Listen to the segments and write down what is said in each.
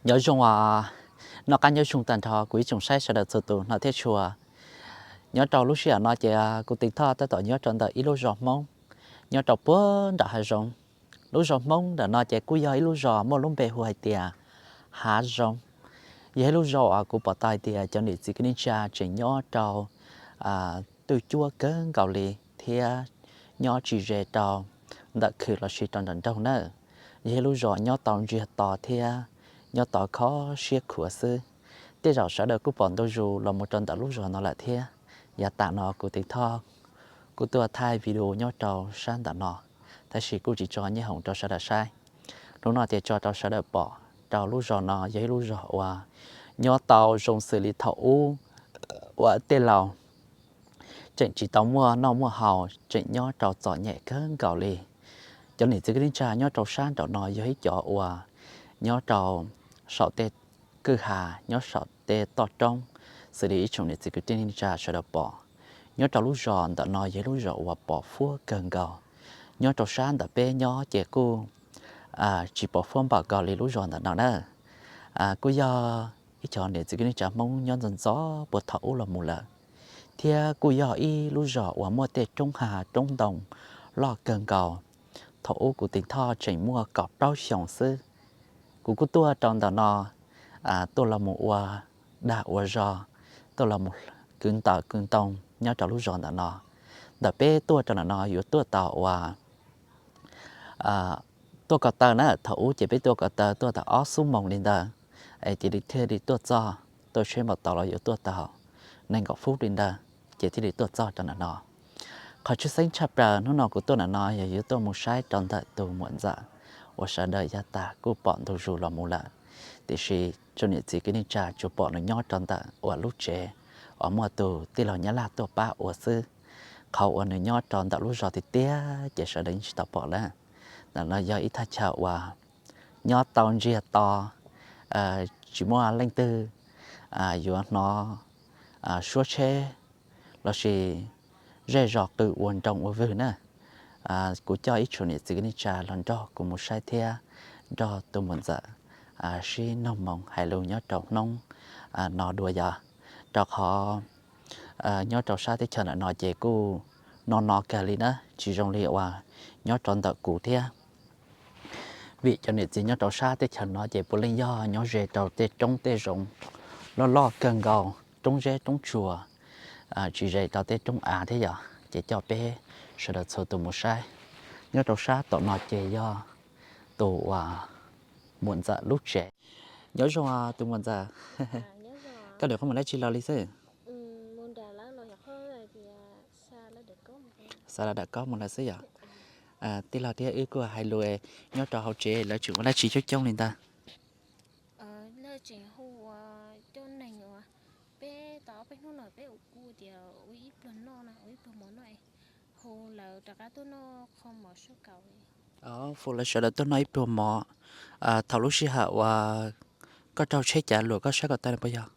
Nyob zoo, noj qab nyob zoo tag nrho kuv ib tsoom saib sawv daws txhua tus no thiab tshua. Nyob rau lub sij hawm no ces kuv Teev Thoj tab tom nyob rau ntawm ib lub zos Hmoob nyob rau puag nram hav zoov. Lub zos Hmoob ntawm no ces kuj yog ib lub zos muaj lub npe hu hais tias Hav Zoov. Yog ib lub zos uas kuv pom tau hais tias cov niam txiv kwv tij neej tsa tseem nyob rau twj cuab kawg nkaus li thiab nyob tsis ze rau ntawm khw lossis rau nram nroog na. Yog ib lub zos nyob tau ntsiag to thiab nyob tau khov siab khuav xwb. Tej zaum sawv daws kuj pom ntu zus los mus rau ntawm lub zos no lawm thiab. Yav tas no kuv Teev Thoj kuj tuaj thaij video nyob rau sab ntawm no, tab sis kuj tsis tso nyiaj hoom rau sawv daws saib. Hnub no ces tso rau sawv daws pom rau lub zos no yog ib lub zos uas nyob tau zoo xws li thaum ub uas tej laus tseem tsis tau muaj noj muaj haus, tseem nyob rau txom nyem kawg nkaus li. Cov niam txiv kwv tij neej tsa nyob rau sab nraum no yog ib cov uas nyob rau saum tej kwj ha, nyob saum tej toj roob, xws li ib tsoom niam txiv kwv tij neej tsa sawv daws pom. Nyob rau lub zos ntawm no yog ib lub zos uas pos huab kawg nkaus. Nyob rau sab ntawm peb nyob ces kuj tsis pos huab npaum nkaus li lub zos ntawm no na. Kuj yog ib cov niam txiv kwv tij neej tsa Hmoob nyob ntxov ntxov puag thaum ub los mus lawm, thiab kuj yog ib lub zos uas muaj tej roob hav roob ntoo loj kawg nkaus. Thaum ub kuv Teev Thoj tseem muaj kaum plaub xyoos xwb, kuv kuj tuaj rau ntawm no, tuaj los mus ua dag ua zog, tuaj los mus kwv ntawm kwv ntoo nyob rau lub zos ntawm no. Ntawm peb tuaj rau ntawm no yuav tuaj tau uas tuaj ko taw na, thaum ub ces peb tuaj ko taw tuaj tau ob xuab moos li ntawd, es cia li thiaj li tuaj txog, tuaj tsheb npau taws los yuav tuaj tau nees nkaum feeb li ntawd, ces thiaj li tuaj txog rau ntawm no. Qhov tshwj xeeb tshaj plaws hnub no kuv tuaj ntawm no yog yuav tuaj mus saib rau ntawm tus muam ntxawm uas sawv daws yav tas kuj pom ntu zus los mus lawm, tiam sis tsoom niam txiv kwv tij neej tsa tsuas pom nws nyob rau ntawm uas lub tsev uas muaj tus tij laug Nyab Laj tuaj pab ua xwb. Qhov uas nws nyob rau ntawm lub zos tiag tiag ces sawv daws yeej tsis tau pom lawm. Ntawm no yog ib thaj chaw uas nyob tau ntsiag to, tsis muaj leej twg yuav hnov suab tsheb lossis zej zos qw ua nroo ua vwg na. Kuv coj ib tsoom niam txiv kwv tij neej tsa los nrog kuv mus saib thiab nrog tus muam ntxawm sib noog moo hais lus nyob rau hnub no dua yog, rau qhov nyob rau sab teb chaws ntawm no ces kuj no no kawg li na, tsis zoo li uas nyob rau ntawm kuv thiab. Vim cov niam txiv nyob rau sab teb chaws no ces puav leej yog nyob ze rau tej roob tej zoov loj loj kawg nkaus, roob zeb roob tsuas, tsis ze rau tej roob av thiab yog, ces coj peb sawv daws txhua tus mus saib. Nyob rau sab tom no ces yog tus uas muam ntxawm lub tsev. Nyob zoo tus muam ntxawm, koj lawv qhov mus dab tsi los li xwb? Xa la dam kob mus lawm xwb yog. Tij laug thiab wb kuj hais lus, nyob rau hauv tsev lawv tseem ua dab tsi coob coob li ntawd? Lawv tseem hu ua coj neeg uas peb tau ob peb hnub no peb ua kuj tias ua ib pluag noj na, ua ib pluag mov noj, hu lawv rov qab tuaj noj qho mov sub kaum. Hu lawv sawv daws tuaj noj ib pluag mov. Thaum lub sij hawm uas koj raug tsheb cav luam koj sab ko taw no puas yog?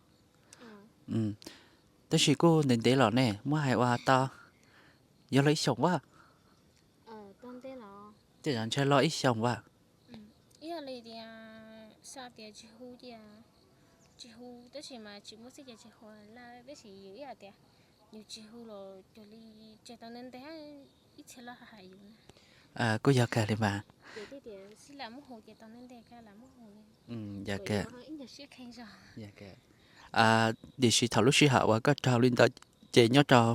Tab sis kuj ntev ntev los ne, muab hais ua tau yog los ib xyoos vaj. Tej zaum ntshe los ib xyoos vaj. Ib yam li tias xa tias tsis hu, tsis hu tab sis mas tsis muaj txij ces tsis hu lawm, tab sis yus ib yam tias yus tsis hu los cuag li tseg tau ntev ntev, ib txhia loj hais yus na. Kuj yog kawg li mas. Ces tias xib lam muab hu ces tau ntev ntev kawg lam muab hu li. Yog kawg. Ib nyuag siab kheej zog. Tiam sis thaum lub sij hawm uas koj raug li ntawd ces nyob rau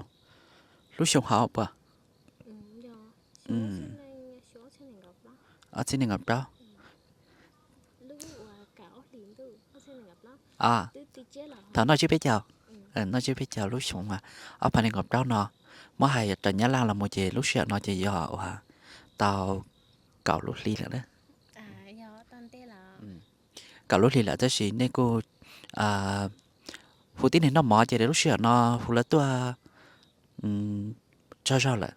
lub xyoo hauv puas? Ob txhiab nees nkaum plaub. Thaum noj tsiab peb caug, noj tsiab peb caug lub xyoo, ob phav nees nkaum plaub no, muab hais raws Nyab Laj los mus ces lub sij hawm no ces yog uas tau kaum lub hli lawm na. Kaum lub hli lawm tab sis nej kuj hu tib neeg noj mov ces lub sij hawm no hu lawv tuaj tsaug zog lawm.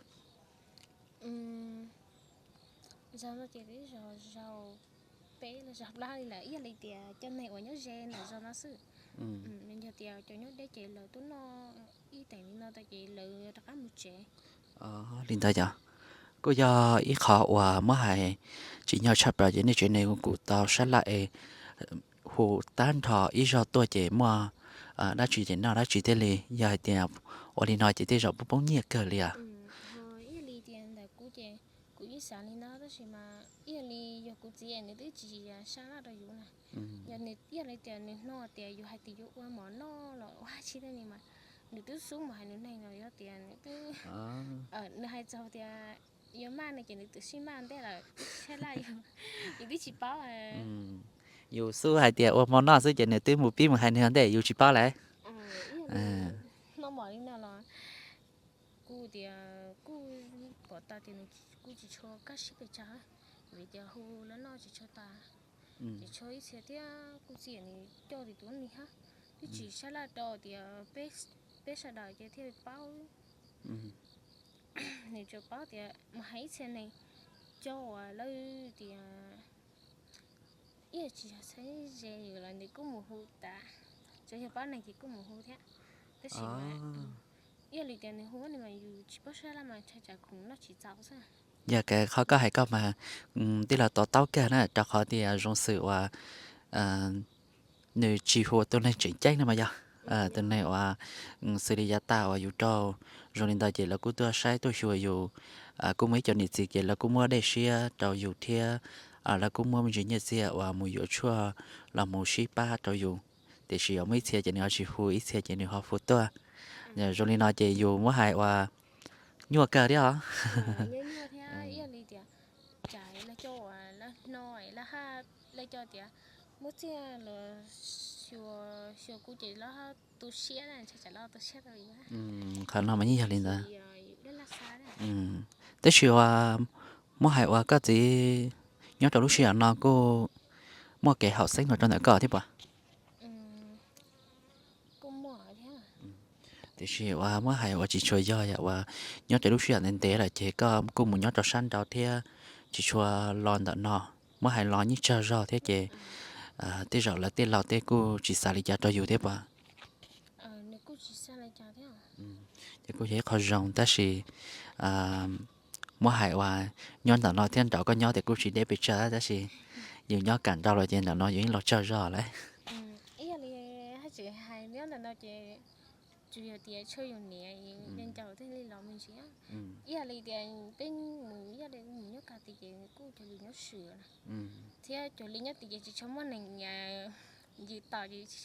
Zaum no ces twb zaum peb los zaum plaub li lawm, ib yam li tias cov neeg uas nyob ze ntawm zos no xwb. Yog tias cov nyob deb ces lawv tuaj noj ib teem li no tas ces lawv rov qab mus tsev. Li ntawd yog, kuj yog ib qho uas muab hais tsim nyog tshaj plaws ces nej tsev neeg kuj tau sab laj es hu tag nrho ib zaug tuaj ces muaj dab tsi ces noj dab tsi thiaj li, yog hais tias ua li no ces tej zaum poob poob nyiaj kawg li as. Ib yam li tias ntawm kuv ces kuv yeej xav li ntawd tab sis mas ib yam li yog kuv txiv nws twb tsis sab laj rau yus na. Yog nws ib yam li tias nws hnov tias yus hais tias yuav ua mov noj los ua dab tsi tej ni mas nws twb xub mus hais nws neeg los yog tias nws twb, nws hais txog tias yuav maj no ces nws twb sib maj ntej lawm, twb sab laj yus, yus twb tsis paub. Yus xub hais tias ua mov noj xwb ces nws twb mus pib mus hais nws ntej yus tsis paub lawm. Hnov mov li no los kuj tias kuj pom tau tias nws kuj tsis tshua kaj siab pes tsawg, vim tias hu lawv noj tsis tshua tas, tsis tshua ib txhia thiab kuj txiv nws coj tias tus ni hab, twb tsis sab laj rau tias peb sawv daws ces thiaj paub. Nws tsuas paub tias mus hais ib txhia neeg coj uas lawv tias ib yam tsis yog txheeb ze yus los nws kuj mus hu tas, tsuas yog paub neeg ces kuj mus hu thiab. Tab sis mas ib yam li tias nws hu ni mas yus tsis paub sab laj mas ntshai tsam khoom noj tsis txaus xwb. Yog qhov koj hais koj mas tij laug to taub kawg na, rau qhov tias zoo xwm uas nws tsis hu tus neeg tseem ceeb no mas yog tus neeg uas xws li yav tag uas yus rau zoo li ntawd ces lawv kuj tuaj saib tuaj xyuas yus, kuj muaj ib co niam txiv ces lawv kuj muab dej siab rau yus thiab, lawv kuj muab me ntsis nyiaj txiag uas mus yuav tshuaj los mus sib pab rau yus. Tiam sis muaj ib txhia ces nws ho tsis hu, ib txhia ces nws ho hu tuaj. Zoo li no ces yus muab hais uas nyuaj kawg thiab os. Ib yam li tias cas lawv coj uas lawv hno lawv haj lawv coj tias muab txiag los xyuas xyuas kuv ces lawv tu siab, ntshai tsam lawv tu siab rau yus. Qhov no mas yeej yog li ntawd. Tab sis uas muab hais uas koj txiv nyob rau lub sij hawm no kuj muaj kev haum xeeb los rau ntawm koj thiab puas? Tiam sis uas muab hais uas tsis tshua yog yam uas nyob rau lub sij hawm ntev ntev lawm ces koj kuj mus nyob rau sab nraud thiab tsis tshua los ntawm no. Muab hais los yeej tsawg zog thiab ces tej zaum lawv tej laus tej kuj tsis xav li cas rau yus thiab puas? Ces kuj yog ib qho zoo tab sis muab hais uas nyob ntawm no thiab nraud koj nyob tias kuj tsis deb pes tsawg tab sis yus nyob kam nrau los ces ntawm no yus yeej los tsawg zog lawm. Ib yam li haj tseem hais nyob ntawm no ces tsuas yog tias tshuav yus niam yus ncaus thiaj li los me ntsis. Ib yam li tias peb mus ib yam li mus nyob kaj tid ces kuj cov yus nyob swm na, thiab cov li nyob tid ces tsis tshua muaj neeg yws tos ces tsis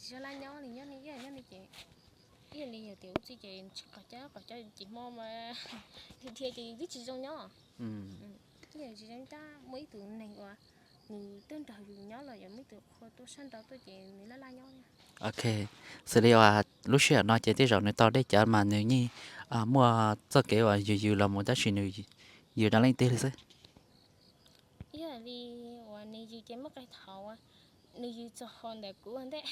tshua laj nyob li nyob ni ib yam nyob ni ces ib yam li yog tias ua txij ces tsis qhov cab qhov cab ces hmo mas dhia ces twb tsis zoo nyob. Tsis zoo tab muaj ib tug neeg uas nws twb nrog yus nyob los yog muaj ib tug qhua tuaj sab nraud tuaj ces nws laj laj nyob. Ok, xws li uas lub sij hawm no ces tej zaum nws tau dej cawv mas nws yeej muaj txoj kev uas yws yws los mus tab sis nws yws rau leej twg li xwb. Ib yam li uas nws yws ces muaj qee thaum nws yws txog ntawm kuv ntej,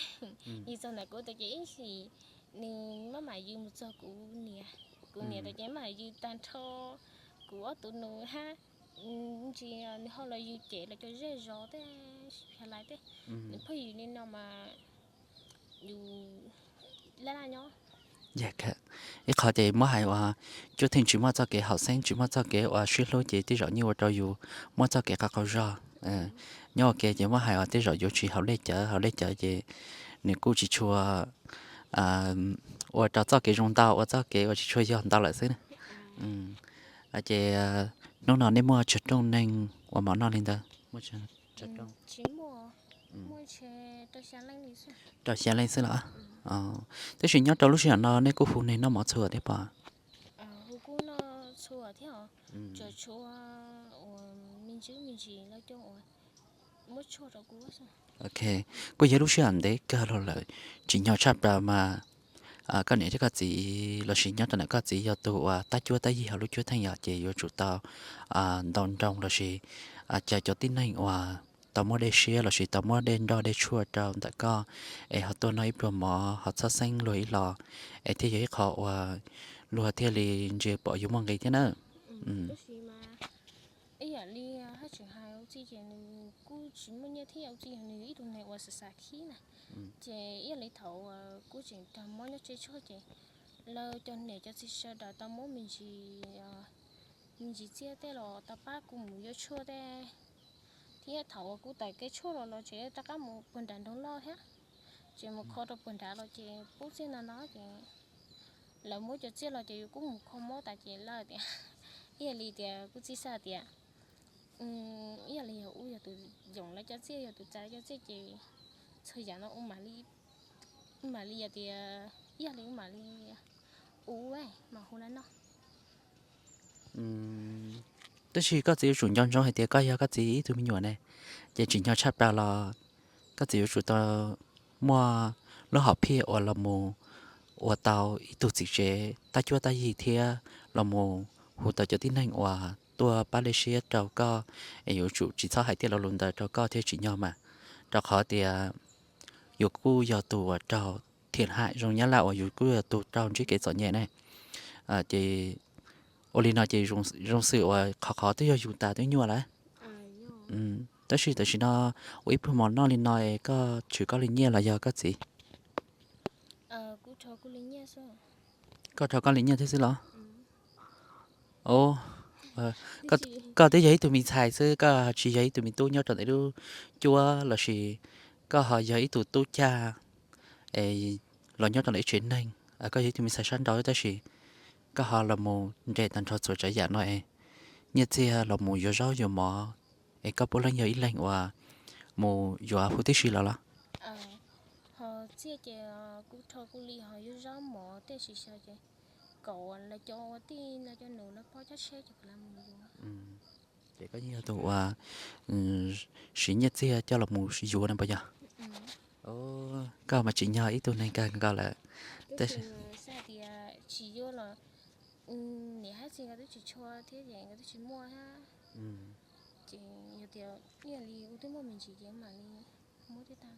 yws txog ntawm kuv tas ces ib sim nws maj mam yws mus txog kuv niam, kuv niam tas ces maj mam yws tag nrho kuv ob tug nus hab, ntsis nws ho los yws cem los cov zej zos tej, sib phiv lais tej, nws pheej yws li no mas yus laj laj nyob. Ib qho ces muab hais uas Cuab Theej tsis muaj txoj kev haum xeeb tsis muaj txoj kev uas sib hlub ces tej zaum yeej ua rau yus muaj txoj kev qaug qaug zog. Nyob ua ke ces muab hais uas tej zaum yuav tsis haus dej cawv, haus dej cawv ces nws kuj tsis tshua ua rau txoj kev zoo ntau, ua txoj kev uas tsis tshua yog ntau lawm xwb. Ces hnub no nej muaj tsawg rooj neeg ua mov noj li ntawd? Rau xya leej xwb los? Tab sis nyob rau lub sij hawm no nej kuj hu neeg noj mov txhua thiab puas? Ok, kuj yog lub sij hawm ntev kawg los lawm, tsim nyog tshaj plaws mas koj niam thiab koj txiv lossis nyob rau ntawm koj txiv yog tus uas tab cuab tab yig hauv lub cuab theej yom, ces yuav tsum tau ntaus nroog lossis caw cov tib neeg uas tau muab dej siab lossis tau muab dej nroj dej tshuaj rau ntawm koj, es ho tuaj noj ib pluag mov ho txhawb xeeb luag ib los, es thiaj yog ib qho uas luag thiaj li ntsia pom yus muaj nqis thiab na. Ib yam li haj tseem hais ua txij ces nws kuj tsis muaj nyiaj thiab ua txij yog nws yog ib tug neeg uas xav xav khib na. Ces ib yam li thaum uas kuv tseem raug mob nyob tsev tshuaj ces lawv cov niam cov txiv sawv daws tau muab me ntsis, me ntsis txiaj tej los tau pab kuv mus yuav tshuaj tej, Thiab thaum uas kuv tawm kev tshuaj los los tseem rov qab mus puag nram nroog loj thiab, ces mus kho rau puag nrad los ces pub txiaj no no ces lawv muab cov txiaj los ces yus kuj mus kho mob tas ces lawv tias, ib yam li tias kuv txiv xav tias, ib yam li yog ub yog tus yoom lawv cov txiaj, yog tus txais lawv cov txiaj ces txhua yam no ua mam li, ua mam li yog tias, ib yam li ua mam li ua mam hu lawv no. Tab sis koj txiv yuav tsum nco ntsoov hais tias koj yog koj txiv ib tug me nyuam ne, ces tsim nyog tshaj plaws los koj txiv yuav tsum tau muaj lub hom phiaj uas los mus ua tau ib tug txiv tsev tab cuab tab yig thiab los mus hu tau cov tib neeg uas tuaj pab lej siab rau koj, es yuav tsum tsis txhob hais tej lo lus ntawd rau koj thiab tsim nyog mas, rau qhov tias yus kuj yog tus uas raug thiam hais zoo nyab laj uas yus kuj yog tus raug ntsib kev txom nyem ne. Ces ua li no ces zoo xws uas qhov qhov twb yog yus tas twb nyuaj lawm. Tab sis tam sim no ua ib pluag mov noj li no es koj tshwm koj li nyiaj los yog koj txiv? Koj rho koj li nyiaj thiab xwb los? Koj twb yog ib tug me ntxhais xwb, koj tsis yog ib tug me tub nyob rau ntawm lub cuab lossis koj ho yog ib tug tub cag es los nyob rau ntawm ib tsev neeg, koj yog ib tug me ntxhais sab nraud tab sis koj ho los mus nres tag nrho txhua tsav yam no es nyiaj txiag los mus yuav zaub yuav mov es koj puav leej yog ib leeg uas mus yuav huv tib si los los? Ho txiaj ces kuv rho kuv li ho yuav zaub mov tej sis xyaw ces kom lawv cov ua tij lawv cov nus lawv pog cab tsheb ces kuv lam mus yuav. Ces koj yeej yog tus uas siv nyiaj txiag coj los mus yuav no puas yog? Koj mas tsim nyog ib tug neeg kawg nkaus lawm. Tab sis xav tias tsis yuav los niam hab txiv nkawd twb tsis tshua thiab ces nkawd twb tsis muaj hab. Ces yog tias ib yam li ua twb muaj me ntsis ces mam li muab twb tag.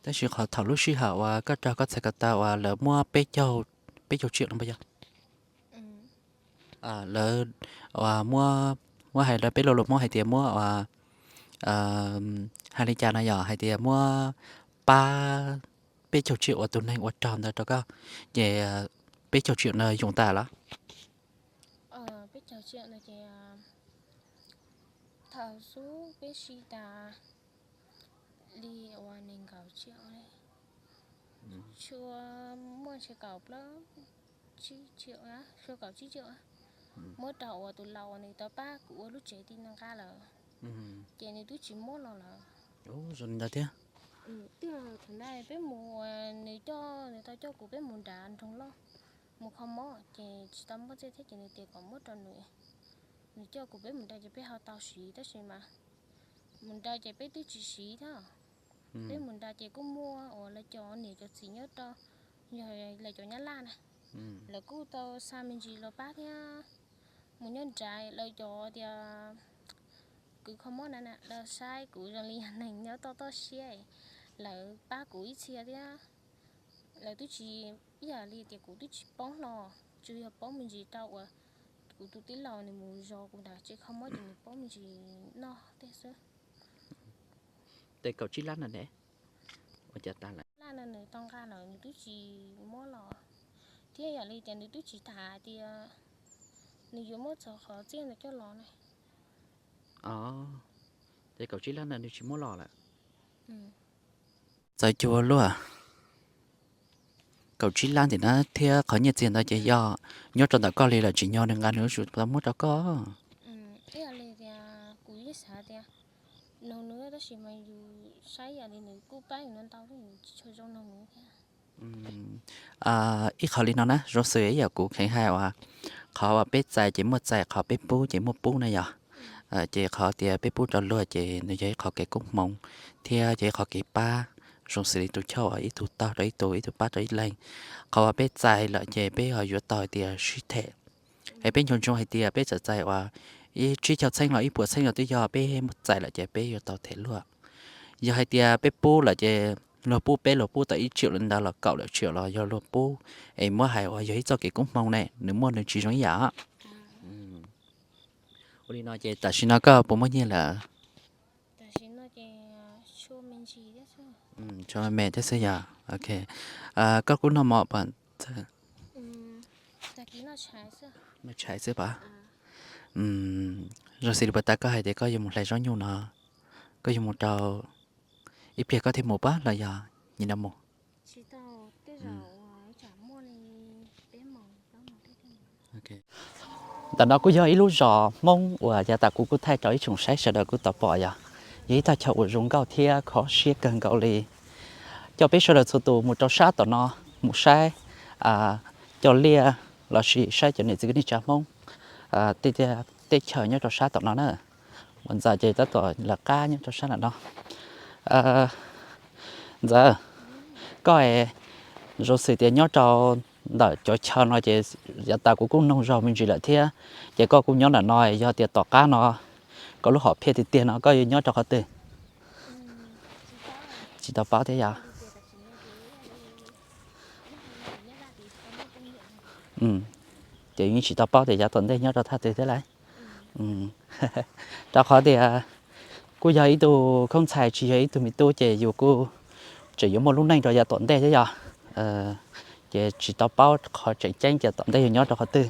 Tab sis qhov thaum lub sij hawm uas koj raug koj txhais ko taw uas lawv muab peb caug, peb caug tsiam no puas yog? Lawv uas muab, muab hais lawv peb lo lus Hmoob hais tias muab uas, hais li cas no yog hais tias muab pab peb caug tsiam uas tus neeg uas raug ntawd rau koj, ces peb caug tsiam no yoom tas los? Peb caug tsiam no ces thaum xub peb siv tas li uas nees nkaum tsiam li, tshua muaj ntshe kaum plaub tsib tsiam, tshua kaum tsib tsiam, muab rau uas tus laus uas nws tau pab kuv ua lub tsev ti no nqa lawm, ces nws twb tsis muab los lawm. Zoo li ntawd thiab. Twb thaum ntawd peb mus, nws coj, nws tau coj kuv peb mus nram nroog loj mus kho mob ces tsis tau muaj txiaj thiab ces nws tias kom muab rau nws, nws coj kuv peb mus nrad ces peb ho tau siv tab sis mas mus nrad ces peb twb tsis siv thiab. Peb mus nrad ces kuj muaj uas lawv cov niam cov txiv nyob rau, yog lawv cov nyab laj na, lawv kuj tau xa me ntsis los pab thiab. Mus nyob nrad lawv cov tias kwv kho mob na, lawv saib kuv zoo li yog neeg nyob toj toj siab, lawv pab kuv ib txhia thiab. Lawv twb tsis, ib yam li tias kuv twb tsis paub hlo, tsuas yog paub me ntsis rau uas kuv tus tij laug nws mus zov kuv ntawm tsev kho mob ces nws paub me ntsis noj tej xwb. Tes kaum tsib lab no ne, ua cas tas lawm? Lab no nws tau nqa lawm nws twb tsis muab los, thiab yam li tias nws twb tsis tham hais tias nws yuav muab txog qhov txiaj ntawd coj los ne. Tes kaum tsib lab no nws tsis muab los lawm. Txawv cuag luaj. Kaum tsib lab ntawm na thiab qhov nyiaj txiag ntawd ces yog nyob rau ntawm koj li lawm tsim nyog nws nqa nws yuav tsum tau muab rau koj. Ib yam li tias kuv yeej xav tias noog nws tab sis mas yus saib yam li nws kuj pab yus no ntau, yus tsis tshua zoo noog nws thiab. Ib qho li no na, zoo xws ib yam kuv kheev hais uas qhov uas peb txais ces muaj txais, qhov peb pub ces muaj pub na yog. Ces qhov tias peb pub rau luag ces nws yog ib qho kev koob hmoov thiab yog ib qho kev pab, zoo xws li tus choj uas ib tug taug rau ib tug, ib tug pab rau ib leeg. Qhov uas peb txais lawm ces peb ho yuav tau hais tias sib them. Es peb nco ntsoov hais tias peb txawm txais uas ib tsib caug txheeb los ib puas txheeb los twb yog peb muab txais lawm ces peb yuav tau them luag. Yog hais tias peb pub lawm ces luag pub peb, luag pub tau ib tsiam li ntawd los kaum lawm tsiam los yog luag pub, es muab hais uas yog ib txoj kev koob hmoov ne, nws muaj nws tsis zoo ib yam. Ua li no ces tam sim no koj puas muaj nyiaj lawm? Tsis me me thiab xwb yog. Ok. Koj kuj noj mov pom, noj tshais xwb pom. Zoo xws li puas tas koj hais tias koj yuav mus hlais zaub nyuj no? Koj yuav mus rau ib pliag koj thiaj mus pab los yog nim no mus? Ntawm no kuj yog ib lub zos Hmoob uas yav tas kuv kuj thaij rau ib tsoom saib sawv daws kuj tau pom yog, yog ib tag chaw uas zoo nkauj thiab khov siab kawg nkaus li. Coj peb sawv daws txhua tus mus rau sab tom no, mus saib cov liaj lossis saib cov niam txiv kwv tij neej tsa Hmoob tej teb chaws nyob rau sab tom no na. Mus ntxaws ces tab tom lawv qab nyob rau sab ntawm no. Ntxawm, koj es zoo xws tias nyob rau ntawm cov chaw no ces yav tas kuv kuj noog zog me ntsis lawm thiab, ces koj kuj nyob ntawm no, yog tias tom qab no koj lub hom phiaj tiag tiag no koj yuav nyob rau qhov twg? Tsis tau paub thiab yog? Ces yeej tsis tau paub tias yav tom ntej nyob rau thaj twg thiab lauj. Rau qhov tias kuj yog ib tug khaub ntxhais tsis yog ib tug me tub ces yus kuj tseem yuav muaj lub neej rau yav tom ntej thiab yog, ces tsis tau paub qhov tseem ceeb tias tom ntej yus nyob rau qhov twg.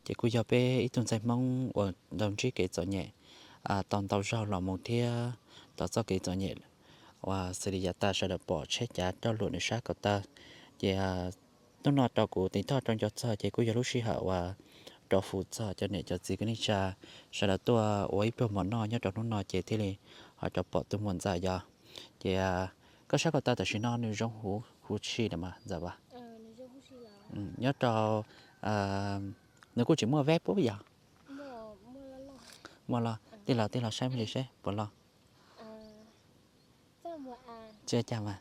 Ces kuj yog peb ib tug ntxhais Hmoob uas tau ntsib kev txom nyem tau ntau zaug los mus thiab, tau txoj kev txom nyem uas xws li yav tas sawv daws pom tsheb cav roj luam nws sab ko taw. Ces hnub no rau kuv tiv thoj rau nco txog ces kuj yog lub sij hawm uas rov hu txog cov niam cov txiv kwv tij neej tsa sawv daws tuaj ua ib pluag mov noj nyob rau hnub no ces thiaj li ho rov pom tus muam Ntxawm yog. Ces koj sab ko taw tam sim no nws zoo huv si lawm mas Ntxawm as? Nyob rau, nws kuj tseem muaj veb puab yog? Muaj los, tij laug, tij laug saib me ntsis seb puas loj. Tsis ua cas mas.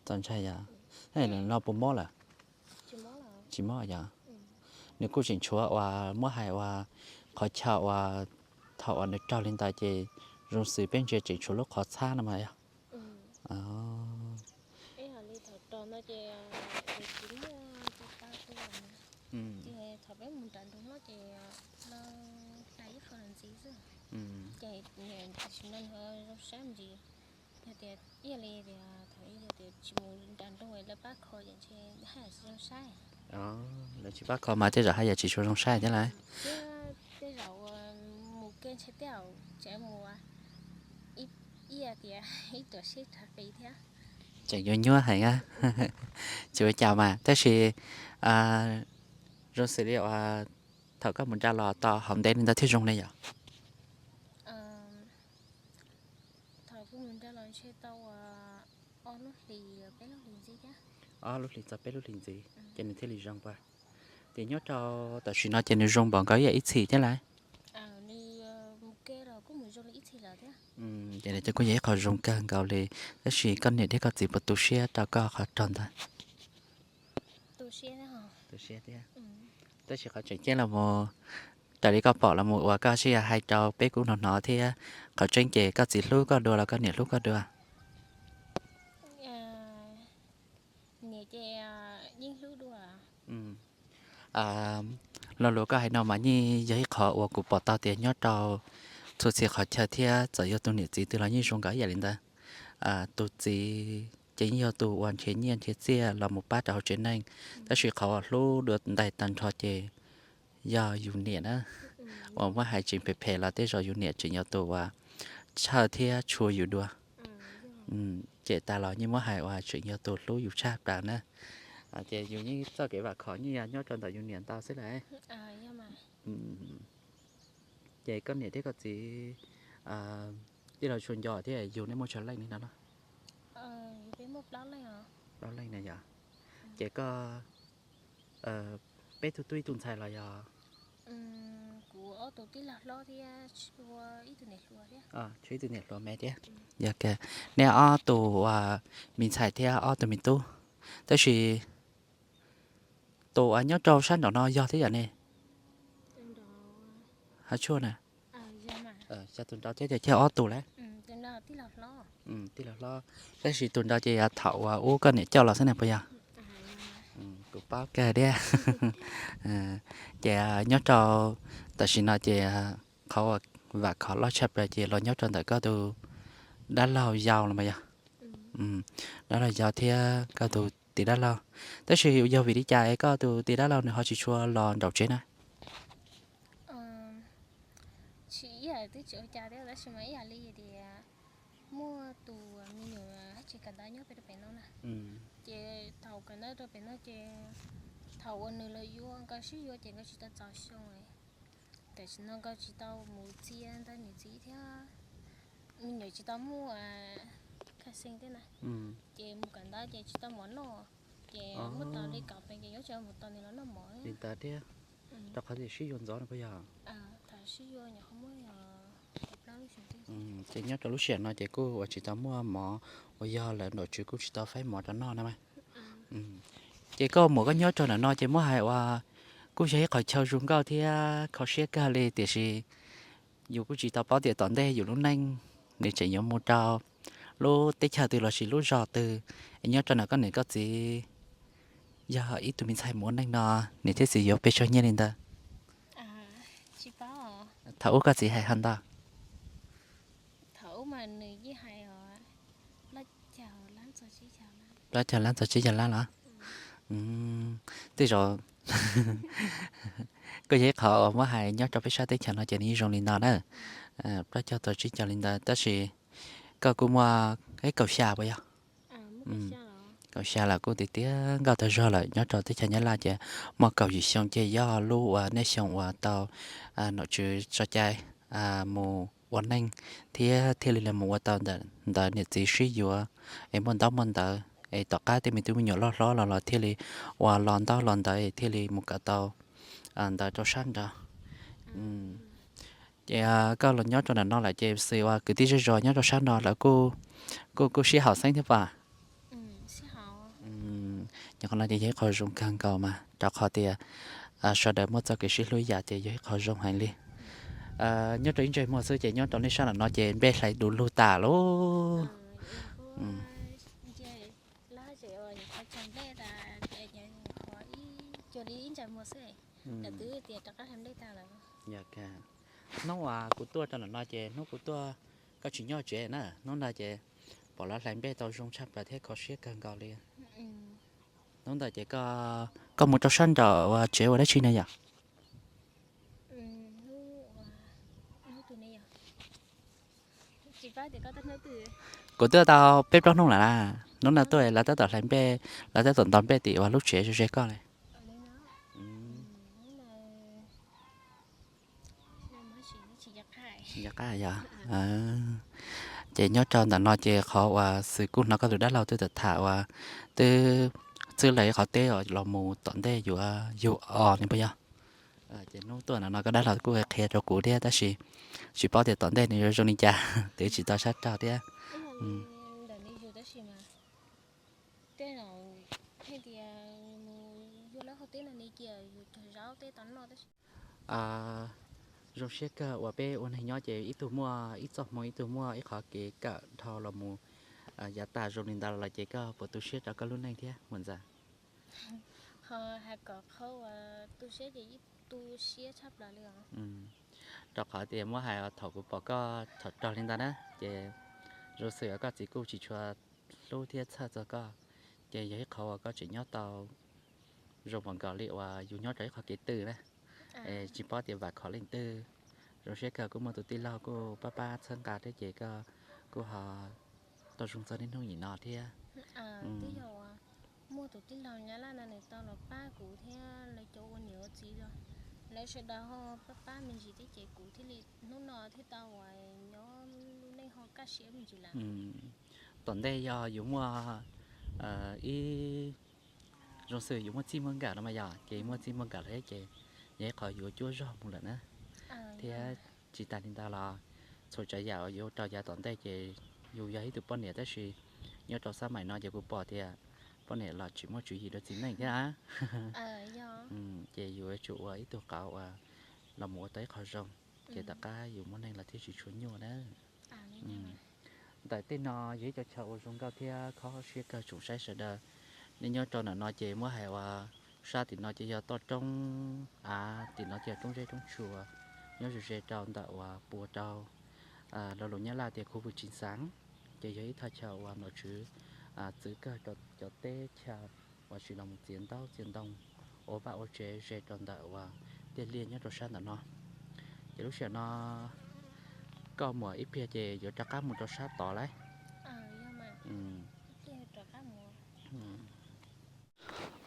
Txaus ntshai yog. No puas mob lawm? Tsis mob yog. Nws kuj tseem tshuav uas muab hais uas qhov chaw uas thaum uas nws raug li ntawd ces zoo xws peb ntsia tseem tshuav lub qhov txhab no mas yog. Yog tias ib yam li tias thaum ub yog tias tsis mus nram nroog lawv pab kho ces ntshe haj yam tsis zoo saib. Lawv tsis pab kho mas tej zaum haj yam tsis tshua zoo saib thiab lauj. Thiab tej zaum mus kev ntshe tej zaum tseem mus ib tiam ib tuam seb rag qis thiab. Tseem yuav nyuaj heev. Tsis ua cas mas tab sis zoo xws li uas thaum koj mus nram los tau hauv ntev li ntawd thiaj zoo li yom? Thaum kuv mus nram los ntshe tau ob lub hlis, peb lub hlis ntxiv thiab. Ob lub hlis txog peb lub hlis ntxiv ces nws thiaj li zoo puas? Ces nyob rau tam sim no ces nws zoo npaum nkaus ib yam ib txhis thiab lauj. Ces nws kuj yog ib qho zoo kawg nkaus li. Tab sis koj niam thiab koj txiv puas tu siab rau koj qhov raug ntawd? Tu siab thiab. Tab sis qhov tseem ceeb los mus, raws li koj pom los mus uas koj sib hais rau peb kuj hnov hnov thiab, qhov tseeb ces koj txiv hlub koj dua los koj niam hlub koj dua? Niam ces yeej hlub dua. Lo lus koj hais no mas yeej yog ib qho uas kuv pom tau tias nyob rau txhua txhia qhov chaw thiab txawm yog tus niam txiv twg los yeej zoo nkaus ib yam li ntawd. Tus txiv ces yeej yog tus uas nrhiav nyiaj nrhiav txiaj los mus pab rau hauv tsev neeg, tab sis qhov uas hlub dua ntais tag nrho ces yog yus niam na. Uas muab hais tseem phem phem los tej zaum yus niam tseem yog tus uas tshawj thiab tshua yus dua. Ces tas los yeej muab hais uas tseem yog tus hlub yus tshaj plaws na. Ces yus yeej txoj kev vam khom yeej yog nyob rau ntawm yus niam ntau xwb lauj. Ces koj niam thiab koj txiv, Tij laug Tshuas Nco thiab yug nej muaj tsawg leej li no na? Plaub leej na yog. Ces koj, peb tug tub ib tug ntxhais los yog? Tshuav ib tug niam hluas me thiab. Yog, nej ob tug me ntxhais thiab ob tug me tub. Tab sis tus uas nyob rau sab nraum no yog thiab yom ne? Hav Tshuaj na. Yog tus nraud thiab, ces ob tug lawm. Tij laug hlob. Tab sis tus nraud ces yog thaum uas ub koj niam coj los xwb na puas yog? Kuv paub kawg thiab. Ces nyob rau tam sim no ces qhov uas vam khom loj tshaj plaws ces los nyob rau ntawm koj tus dab laug yau los mas yog? Dab laug yau thiab koj tus tiv dab laug. Tab sis yog vim li cas es koj tus tiv dab laug nws ho tsis tshua los nraum tsev na? Tsis, ib yam twb tsis ua cas thiab, tab sis mas ib yam li tias muaj tus me nyuam hab tsis kawm ntawv nyob pem rau pem no na. Ces thaum kawm ntawv rau pem no ces thaum uas nws los yuav, nkawd sib yuav ces nkawd tsis tau txaus xyoo. Tam sim no nkawd tsis tau mus txia ntawm niam txiv thiab, me nyuam tsis tau muaj khaj xeeb thiab na. Ces mus kawm ntawv ces tsis tau mov noj, ces muaj tos li kaum peev ces yuav tsum mus tos nws los noj mov li ntawd thiab. Rau qhov tias sib yuav ntxov no puas yog? Thaum sib yuav nyuam qhuav muaj ces nyob rau lub sij hawm no ces kuj uas tsis tau muaj mov uas yog lawv nom tswv kuj tsis tau faib mov rau noj na mas. Ces koj muam koj nyob rau ntawm no ces muab hais uas kuj yog ib qhov chaw zoo nkauj thiab kho siab kawg li, tiam sis yus kuj tsis tau paub tias tom ntej yus lub neej nws tseem yuav mus rau lub teb chaws twg lossis lub zos twg. Es nyob rau ntawm koj niam koj txiv yog ib tug me ntxhais mus ua neej no, niam thiab txiv yuav pes tsawg nyiaj li ntawd? Thaum ub koj txiv hais ho ntau. Plaub caug lab txog tsib caug lab los? Tej zaum kuj yog ib qhov uas muab hais nyob rau peb sab teb chaws no ces nws yeej zoo li no na. Plaub caug txog tsib caug li ntawd tab sis koj kuj muaj ib kaum xya puas yog? Kaum xya los kuj tiav tiav nkauj tag zog lawm. Nyob rau teb chaws Nyab Laj ces muaj kaum yim xyoo ces yog lub uas nej xyoo uas tau nom tswv tso cai mus ua neej thiab thiaj li los mus ua tau ntawm niam txiv sib yuav es muaj ntaub muaj ntawv es tom qab tej me tub me nyuam loj hlob los los thiaj li uas los ntaub los ntawv es thiaj li mus kawm tau ntawv rau sab nraud. Ces koj los nyob rau ntawm no lawm ces xws uas kwv tij zej zos nyob rau sab no lawv kuj, kuj, kuj sib haum xeeb thiab puas? Nyuam qhuav no ces yog ib qho zoo kawg nkaus mas rau qhov tias sawv daws muaj txoj kev sib hlub ib yam ces yog ib qho zoo heev li. Nyob rau ib ntsais muag xwb ces nyob rau nej sab nram no ces nplej hlais du lug tas lauj. Hnub uas kuv tuaj rau nram no ces hnub kuv tuaj koj tsis nyob tsev na, hnub no ces pom lawv hlais nplej tau zoo tshaj plaws thiab kho siab kawg nkaus li. Hnub ntawd ces koj, koj mus rau sab nraum uas tsev ua dab tsi na yom? Kuv tuaj tau peb plaub hnub lawm na, hnub no tuaj lawv tab tom hlais nplej, lawv tab tom ntaus nplej tim uas lub tsev ze ze koj li. Tsis nco qab yog. Ces nyob rau ntawm no ces qhov uas xwm kuj hnov koj tus dab laug twb tham uas twb txwb lawv ib qhov teb los mus tom ntej yuav yug os ne puas yog? Ces hnub tuaj ntawm no koj dab laug kuj qhia rau kuv thiab tab sis tsis paub tias tom ntej nws yuav zoo li cas, twb tsis tau sab rog thiab. Zoo siab kawg uas peb ua neeg nyob ces ib tug muaj ib txoj hmoo, ib tug muaj ib qhov kev kawm dhau los mus yav tas zoo li ntawd los ces koj puas tu siab rau koj lub neej thiab muam ntxawm? Qhov hais kom qhov uas tu siab ces yeej tu siab tshaj plaws li os. Rau qhov tias muab hais thaum kuv pom koj thaum raug li ntawd na, ces zoo xwm koj txiv kuj tsis tshua hlub thiab txhawj txog koj, ces yog ib qhov uas koj tseem nyob tau zoo npaum nkaus li uas yus nyob rau ib qhov kev twg na. Es tsis paub tias vam khom leej twg. Zoo siab kawg kuj muaj tus tij laug kuj pab pab txhawb nqa thiab ces koj kuj ho tau zoo txog niaj hnub nim no thiab. Twb yog muaj tus tij laug Nyab Laj no nws tau los pab kuv thiab lawv cov ua niam ua txiv, lawv sawv daws ho pab pab me ntsis thiab ces kuv thiaj li hnub no thiaj tau uas nyob lub neej ho Tom ntej yog yus muaj ib, zoo xws yus muaj txij muaj nkawm no mas yog, ces muaj txij muaj nkawm lawm thiab ces yog ib qho yuav cuab zog mus lawm na. Thiab tsis tas li ntawd los txhua tsav yam yuav rau yav tom ntej ces yus yog ib tug poj niam tab sis nyob rau xab maim no ces kuv pom tias poj niam los tsis muaj tswv yim rau txiv neej thiab. Ces yus yuav tsum ua ib tug qauv uas los mus ua tau ib qho zoo, ces tom qab yus muaj neej los thiaj tsis tshua nyuaj na. Ntawm tej no yog ib co chaw uas zoo nkauj thiab khob siab kawg tsoom saib sawv daws. Nej nyob rau ntawm no ces muab hais uas sab tim no ces yog toj roob, av tim no ces yog roob zeb roob tsuas, nyob ze ze rau ntawm uas puas rau lo lus Nyab Laj tias khu vwm tsis xaav, ces yog ib thaj chaw uas nom tswv txwv kawg rau cov teb chaws uas tsis los mus txiav ntaub txiav ntoo, ua vaj ua tsev ze rau ntawm uas tiaj liaj nyob rau sab ntawm no. Ces lub sij hawm no koj muam ib pliag ces yuav rov qab mus rau sab tod lauj.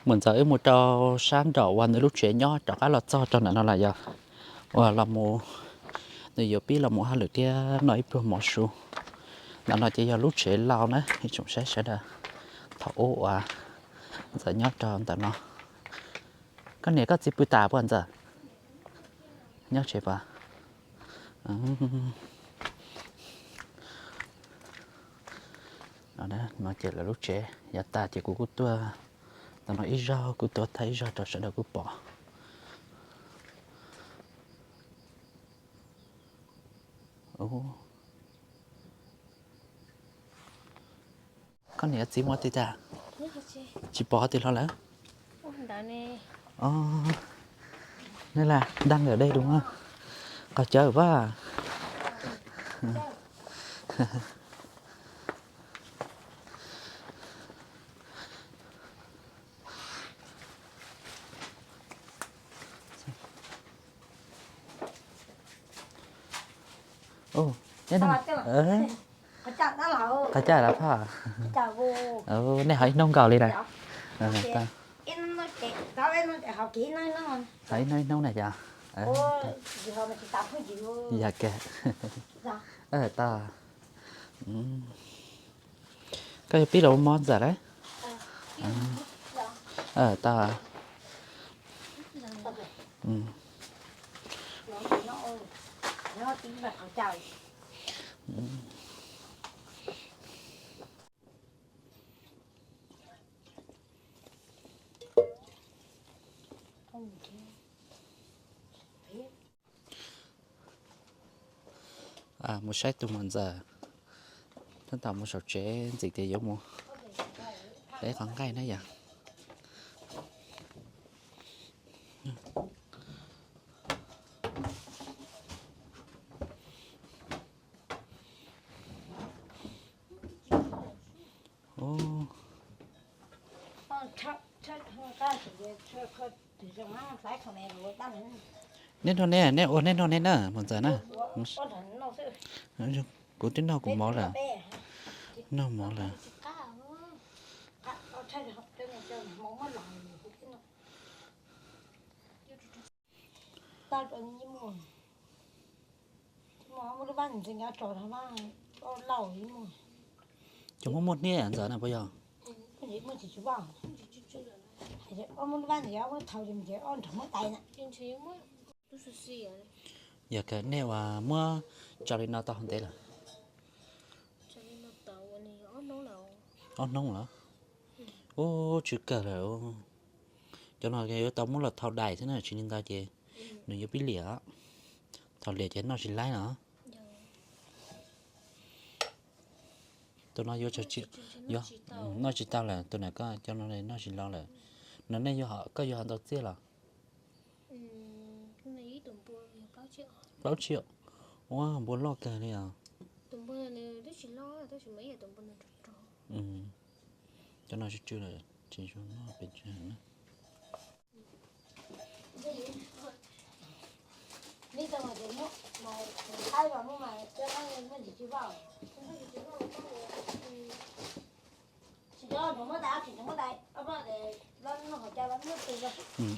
Mus ntxawm wb mus rau sab nraum uas nws lub tsev nyob rov qab los txog rau ntawm no lawm yog uas los mus, nws yuav pib los mus hauj lwm thiab noj ib pluag mov su. Ntawm no ces yog lub tsev laus na ib tsoom saib sawv daws. Thaum ub uas ntxawm nyob rau ntawm no. Koj niam koj txiv pw tas puas ntxawm? Nyob tsev puas? No ces lawv lub tsev yav tas ces kuv kuj tuaj ntawm no ib zaug, kuj tuaj thaij ib zaug rau sawv daws kuj pom. Koj niam txiv mus twg tag? Tsis pom qhov twg hlo lawm. Nej lam dag nkawm dej dua, qhov cawv pab. Qhov caj lawm phaj. Nej ho ib hnub nkaus li na. Ho ib hnub ib hnub na cov. Yog kawg. Tau. Koj yuav pib los ua mov ntxawm lauj? Tau. Mus saib tus muam ntxawm, tab tom mus saum tsev ntxim tias yuav mus ib qhov nqaij na yom. Neb noj neb, neb ua neb noj neb na, muam ntxawm na. Kuv twb noj kuv mov lawm. Noj mov lawm. Cov muaj muaj hniab ntxawm na puas yog? Yog kawg, nej ua muab tso li no tau hov ntev lawm? Ob hnub lawm. Ub, tsw kawg lawm. Cov no yuav tau muab los thau dais xwb na, tsis li ntawd ces nws yuav pib liam. Thau liam ces noj tsis laib no. Tus no yuav tsawg tsi, noj tsis tau lawm, tus na koj cov no noj tsis laib lawm. No nej, koj yuav hov ntau txiaj los? Plaub tsiaj. Ua npua loj kawg li os. Cov no tsw tsw lawm, tsis zoo noj pes tsawg na.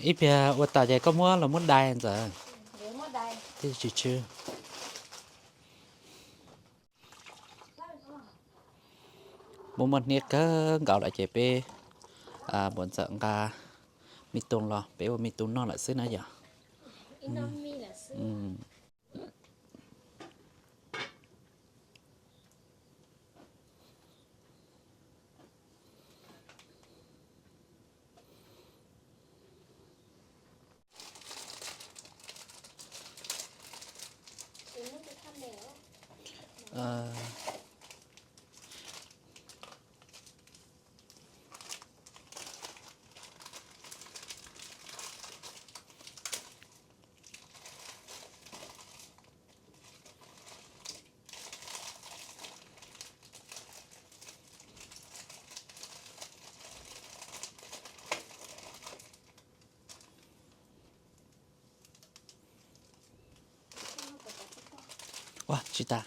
Ib pliag ua tas ces koj muab los muab dai ntxawm. Tsis tsw. Muaj muaj hnyiab kawg nkaus lawm ces peb npua ntxawm nqa me tooj los peb ua me tooj noj lawm xwb na yom. Ua tsis tas.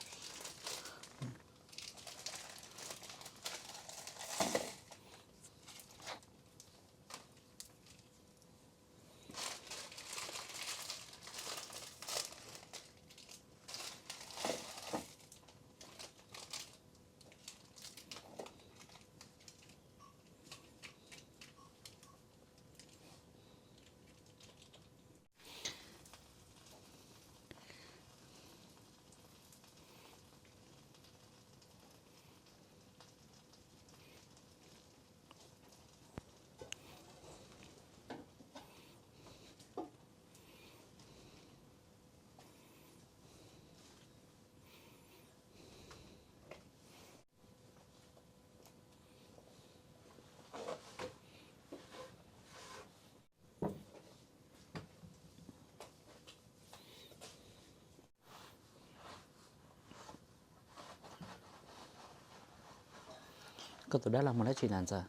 Koj tus dab laug mus dab tsi na ntxawm?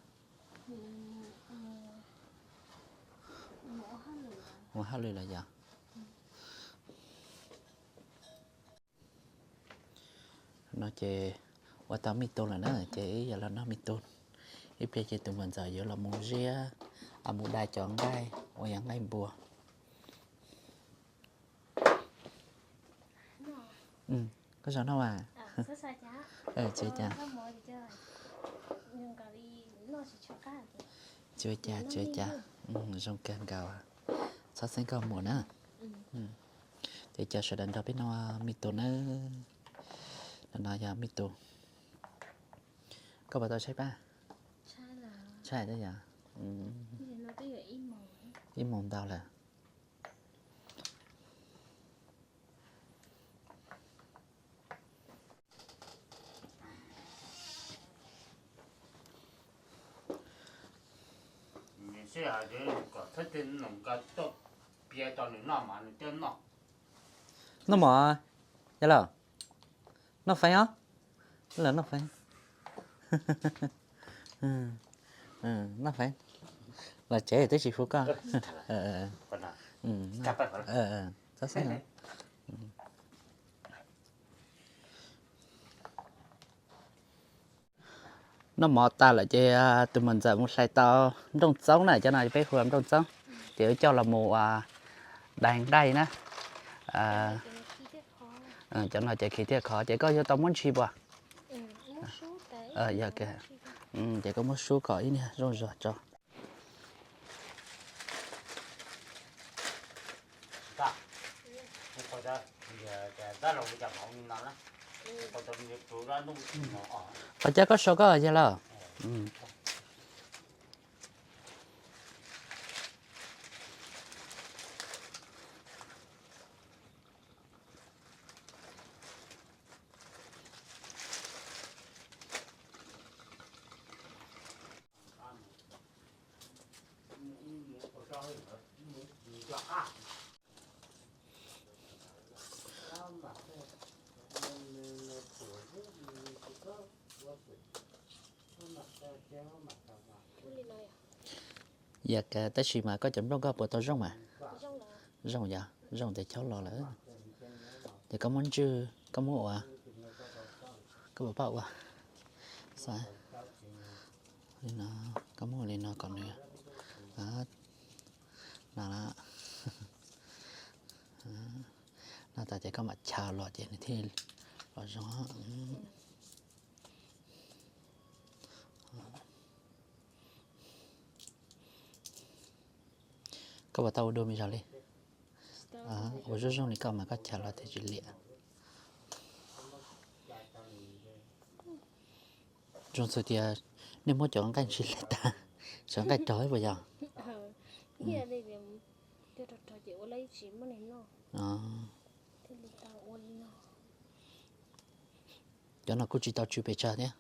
Mus hauj lwm lawm yom. No ces ua tau me tooj lawm na ces ib yam los noj me tooj. Ib pliag ces tus muam ntxawm yuav los mus ziab, mus dai cov nqaij uas yog nqaij npua. Koj zoo noj mas. Tsis ua cas. Tsis ua cas, tsis ua cas. Zoo kawg nkaus. Txhob xeeb koj muam na. Ces cia sawv daws nrog peb noj me tooj nawb. No yog me tooj. Koj puas tau tshaib pab? Tshaib yom. Ib moos ntau lawm. Noj mov, yog los? Noj feeb os. Los noj feeb. Noj feeb. Los tsev twb tsis hu koj. Txhob xeeb. Noj mov tas lawm ces tus muam ntxawm mus hlais tau nplooj txoob na, cov no peb hu ua nplooj txoob, ces wb coj los mus ua dai nqaij na. Cov no ces khi thiaj khov, ces koj yuav tau muab ntshis puas? Yog, ces koj muab sub kom ib niag zoo zog tso. Qhov cab koj sau koj yog lawm. Yog, tab sis mas koj cov nplooj koj puas tau zoo mas? Zoo yog, zoo tes chob los lawm. Ces koj muab ntswj, koj muab ua, koj puas pab ua? Li no, koj muab ua li no kom nws no, no tas ces koj mam chaws los ces nws thiaj los zoo. Koj puas tau ua dua me zog li? Ua zoo zoo li koj mas koj chaw los thiaj tsis liam. Zoo xws tias nej muab cov nqaij ntsis li tag, cov nqaij rog puas yog? Cov no kuj tsis tau tsw pes tsawg thiab.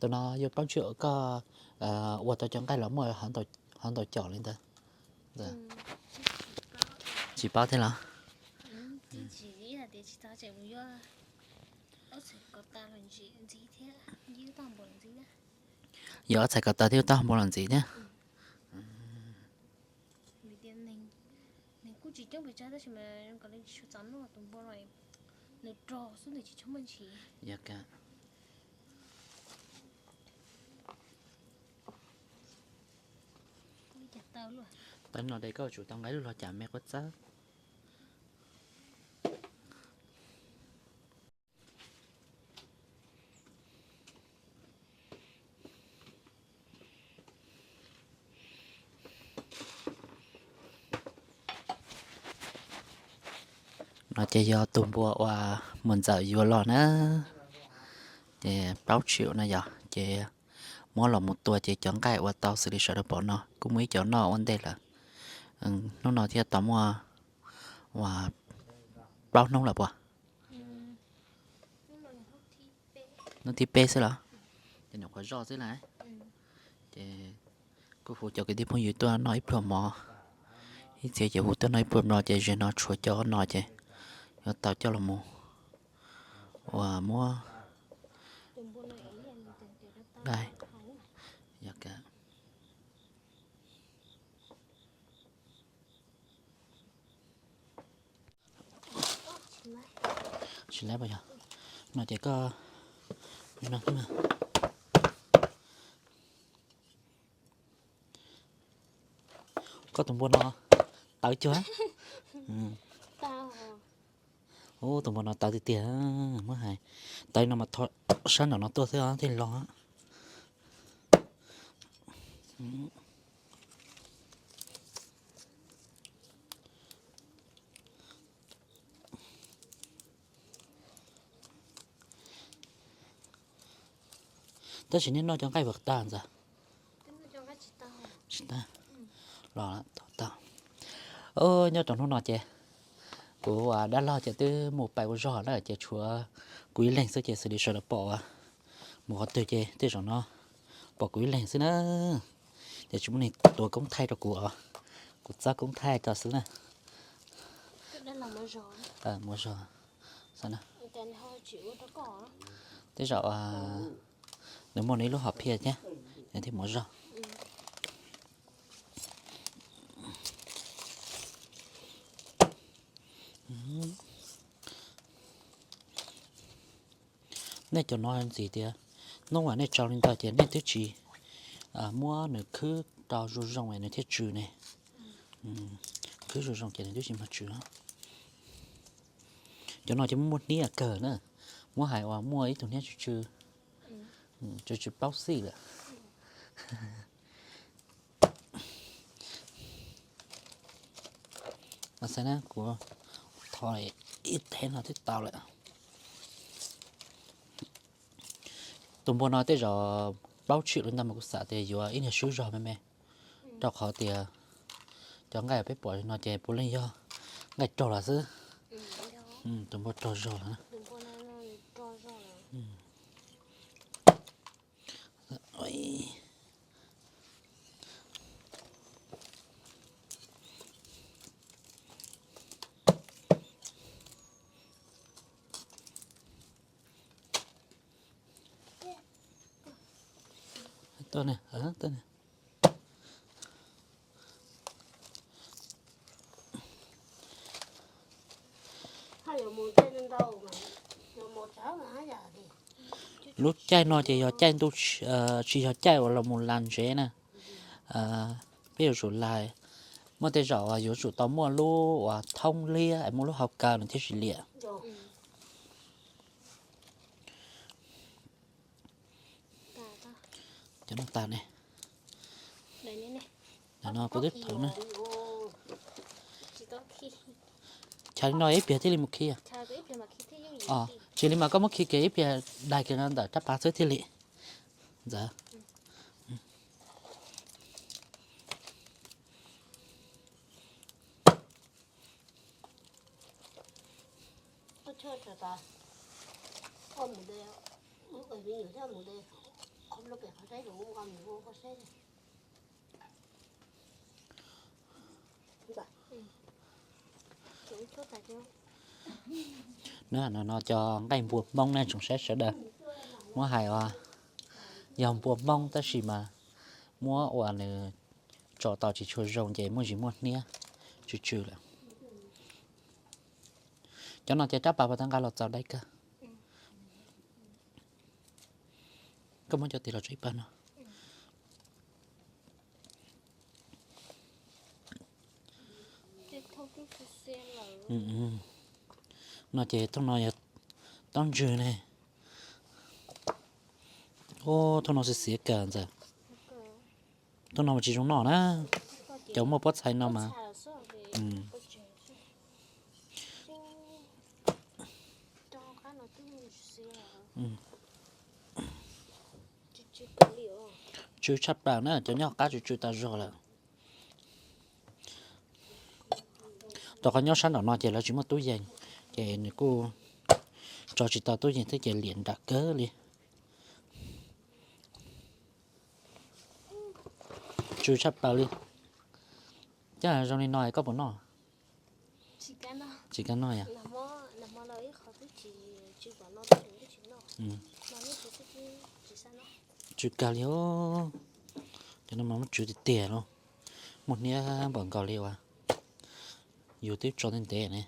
Tus no yog plaub tswm koj ua tau cov nqaij los muaj hov ntau caum li ntawd? Tsis paub thiab los? Yog ob txhais ko taw thiab tau npua los ntxiv thiab. Yog ka. Tau no de koj tsum tau nqa lub hlo cas me quav txawb. No ces yog tus npua uas muam ntxawm yuav los na, ces plaub tswm no yog ces muab los mus tua ces cov nqaij ua tau xws li sawv daws pom no kuj muaj ib cov noj ua ntej lawm. Hnub no thiaj tau muaj uas plaub hnub lawm puas? Hnub thib peb xwb los? Ces nyuam qhuav zoj xwb lawm. Ces kuj hu cov kwv tij phooj ywg tuaj noj ib pluag mov, ib txhia ces hu tuaj noj ib pluag mov ces ze no tshuav cov no ces yuav tau coj los mus uas muab dai. Tsis laib puas yog? No ces koj, koj tus npua no tawv cuag. Ub, tus npua no tawv tiag tiag, muab hais tawv no mas thov sab nraum no tuaj xwb thiaj los. Tab sis nej noj cov nqaij puas tag ntxawg? Tsis tag. Los tau. Nyob rau hnub no ces kuv dab laug ces twb mus pais ua zog lawm ces tshuav kuv ib leeg xwb ces xws li sawv daws pom mus qhov twg ces tej zaum no pom kuv ib leeg xwb na. Ces tsis muaj neeg tuav koob thaij rau kuv os, kuv txawb koob thaij rau xwb na. Mus zog. Tej zaum nws muaj nws ib lub hom phiaj thiab, nws thiaj mus zog. Nej cov no ntxim tias hnub uas nej tso li ntawd ces nej twb tsis muab nws khwb rau zoo zoo es nws thiaj tsw ne. Khwb zoo zoo ces nws twb tsis mag tsw. Cov no ces muaj muaj hnib kawg na, muab hais uas muaj ib tug hnib tsw tsw, tsw tsw plaub xij lawm. Xav na kuv thov ib thev no twb tau lawm. Tus npua no tej zaum plaub tswm li ntawd mas kuv xav tias yuav ib niag swb zog me me, rau qhov tias cov nqaij peb pom li no ces puav leej yog nqaij rog los xwb. Tus npua rog zog lawm. Lub caij no ces yog caij ntuj, tsis yog caij uas los mus las ntsev na. Peb yuav tsum las, muaj tej zaum yuav tsum tau muaj lub uas thoob liab es muaj lub hau kaw nws thiaj tsis liam. Cov no tas ne. No kuv twb thov na. Chaw li no ib pliag thiaj li mus khi. Tsis li mas koj muab khi kiag ib pliag dai kiag ntawm rab pas xwb thiaj li. Ntxawm. No, no cov nqaij npua Hmoob na tsoom saib sawv daws, muab hais os, yog npua Hmoob tab sis mas muab ua nws tso tau tsis tshua zoo ces muaj zis muaj hniab tsw tsw lawm. Cov no ces rab pas puas tau nqa los txaus dai kawg. Koj muab cov tis los tso ib pawg no. No ces thooj no yog tob ntswg ne. Thooj no xiav xiav kawg ntxawm. Thooj no mas tsis zoo noj na. Cov muaj pob txhais no mas. Tsw tshaj plaws na, cov nyob qab tsw tsw tas zog lawm. Rau qhov nyob sab nraum no ces lawv tsis muaj tub yees, ces nws kuj tso tsis tau tub yees thiab ces liam nram kawg li. Tsw tshaj plaws li. Coj zoo li no koj puas noj? Tsis kam noj yom? Tsw kawg li os. Cov no mas muab tsw tiag tiag lauj. Muaj hniab npaum nkaus li uas yus twb tso ntev ntev ne.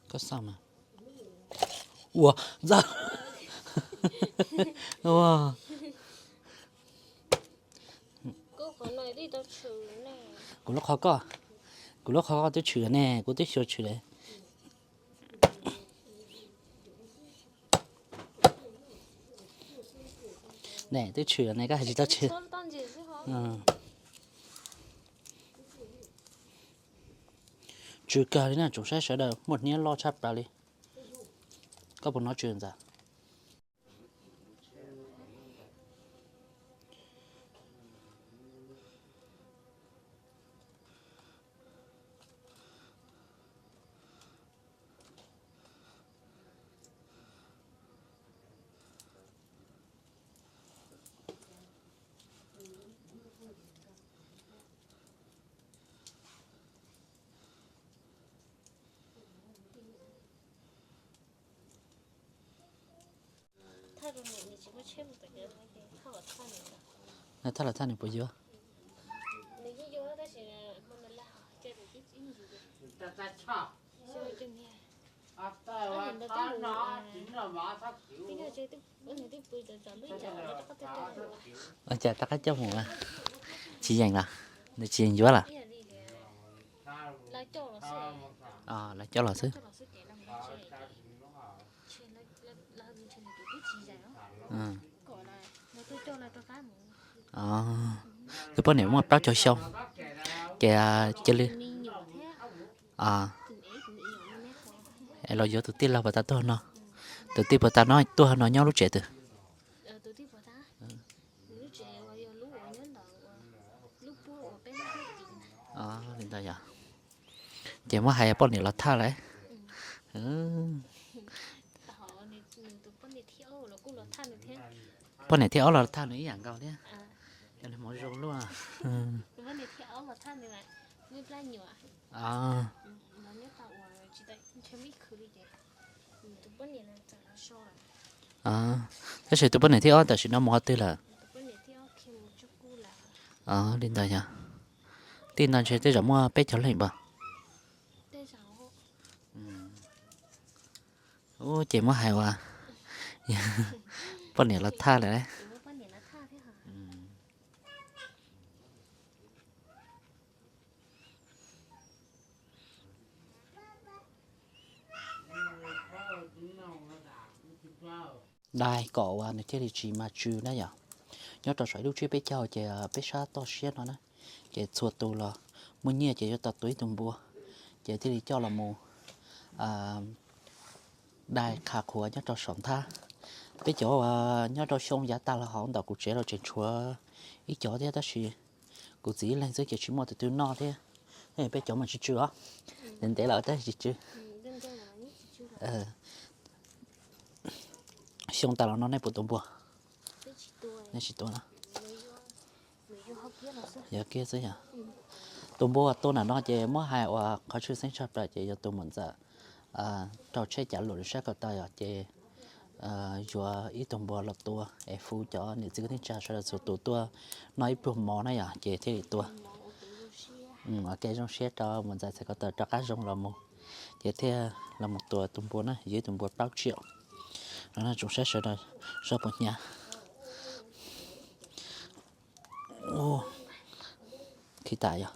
Koj xaj mas. Ua ntxawm. Ua. Kuv lub qhov koj, kuv lub qhov koj twb tshwm ne, kuv twb xyuas tshwm lawm. Ne twb tshwm ne, koj hais tsis tau tshwm. Tsw kawg li na tsoom saib sawv daws, muaj hniab loj tshaj plaws li. Koj puas hnov tsw ntxawm? Thaj los thaj nws puas yuav? Ua cas rov qab coj mus, tsis yeem los? Nws tsis yeem yuav los? Lawv coj los xwb. Tus poj niam muaj plaub caug xyoo, ces cia li es los yuav tus tij laug puas tas tuaj no. Tus tij puas tas no tuaj no nyob lub tsev twg? Li ntawd yog, ces muab hais poj niam los thaj lawm. Poj niam thib ob los thaj nws ib yam nkaus thiab. Cov niag hmoov zoo luaj. Tab sis tus poj niam thib ob tam sim no mus qhov twg lawm? Li ntawd yog, tij no ntshe tej zaum muaj peb caug leej npaum. Ub, ces muab hais ua poj niam los thaj lawm. dai kom uas nws thiaj li tsis mas tsw na yom. Nyob rau saum ib lub tsheb peb caug ces peb sab toj siab no na, ces txhua tus los muaj nyiaj ces yuav tau tua ib tug npua, ces thiaj li coj los mus dai qha qhuav nyob rau saum nthab. Peb cov uas nyob rau xyoo yav tag los hauv ntawm kuv tsev los tseem tshuav ib cov thiab tab sis kuv txiv ib leeg xwb ces tsis muaj tus twg noj thiab. Peb cov mas tsw tsw os, ntev ntev lawm tab sis tsw tsw. Xyoo tas los no nej puas tua npua? Nej tsis tua no. Yog kiag xwb yog. Tus npua tua nram no ces muab hais uas qhov tshwj xeeb tshaj plaws ces yog tus muam ntxawm rau tsheb cav luam rau sab ko taw yom, ces yuav ib tug npua los tua es hu cov niam txiv kwv tij neej tsa sawv daws txhua tus tuaj noj ib pluag mov na yom, ces thiaj li tua. Ua kev zoo siab rau muam ntxawm txhais ko taw rov qab zoo los mus, ces thiaj los mus tua tus npua na, yuav ib tug npua plaub tsiaum no. Tsoom saib sawv daws seb puas hnyav. Khi tas yog.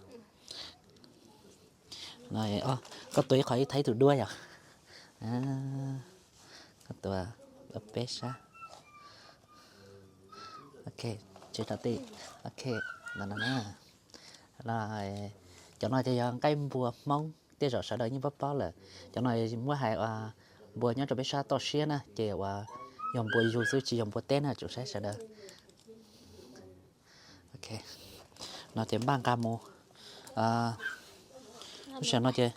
Koj tua ib qho ib thaib tus duab yog. Koj tua peb sab. Ok, tsis rau ti. Ok, no no na. Cov no ces yog nqaij npua Hmoob, tej zaum sawv daws yeej paub paub lawm. Cov no muab hais uas npua nyob rau peb sab toj siab na ces uas yog npua yug xwb tsis yog npua teb na tsoom saib sawv daws. Ok, no ces npaj nqa mus. Lub sij hawm no ces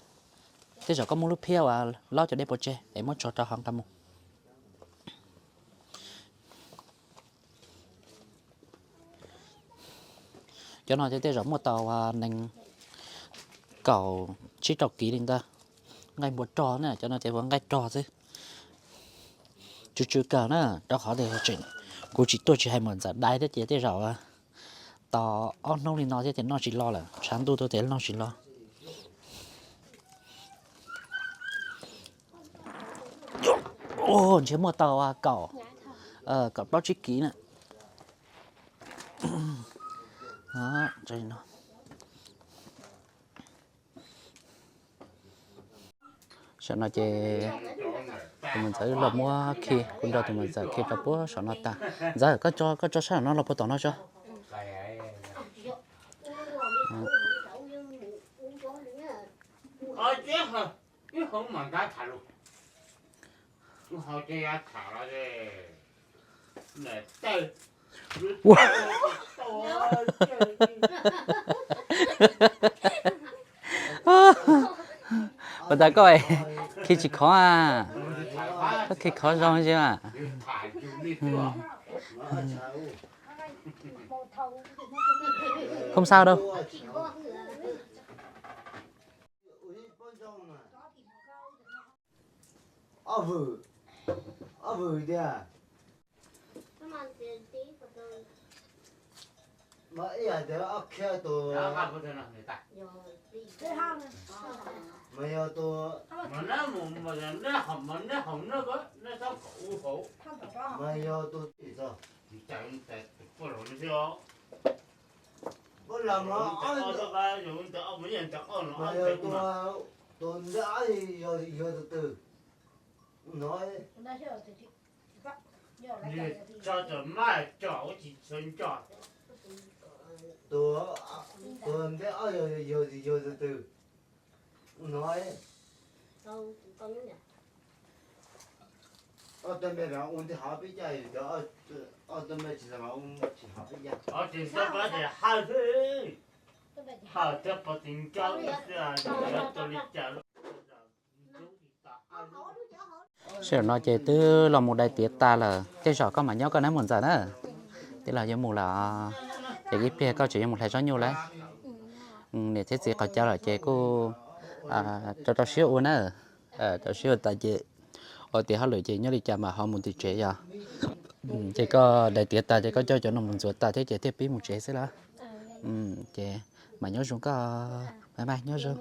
tej zaum koj muab lub phiab uas laub cov dej pov tseg es muab tso rau hauv nqa mus. Cov no ces tej zaum muaj tau nees nkaum tsib rau kiv li ntawd. Nqaij npua rog na, cov no ces ua nqaij rog xwb. Tsw tsw kawg na, rau qhov tias kuv tsis tuaj tsis hais muam ntxawm dai thiab ces tej zaum tos ob hnub li no thiab ces noj tsis lo lawm, tshav ntuj tuaj ces noj tsis lo. Ntshe muaj tau kaum, kaum plaub tsib kiv na. Tam no ces tus muam ntxawm los muab khi, kuv nrog tus muam ntxawm khi rau puag saum no tag. Ntxawm, koj tso sab no los puag tom no tso. Ua tas koj khi tsis khov a, koj khi khov zoo xwb a. Không sao đâu. Ob vwm, ob vwm tiag. Mas ib yam tias ob khiab tus, mas yog tus, mas yog tus, mas yog tus, tus ntawd yog tus twg no? Tus, tus ntawd yog, yog tus twg no? Ob tug me ua ntej hov peb caj, ob tug me tsis tau ua tsis hov peb caj. Sij hawm no ces twb los mus dai tiav tas lawm, tej zaum koj mam nyob koj nab muam ntxawm na. Twb los yuav mus lawm, ces ib pliag koj tseem yuav mus hlais zaub nyuj lawm. Niam thiab txiv qhov cawv lawm ces kuj rau rau siab ua na. Rau siab ua tas ces ua tiav hauj lwm ces nyob li cas mas ho mus tim tsev yog. Ces koj dai tiav tas ces koj coj cov no mus ntxuav tas thiab ces thiaj pib mus tsev xwb lawm. Ces mam nyob zoo koj, bye bye, nyob zoo,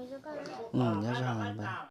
nyob zoo.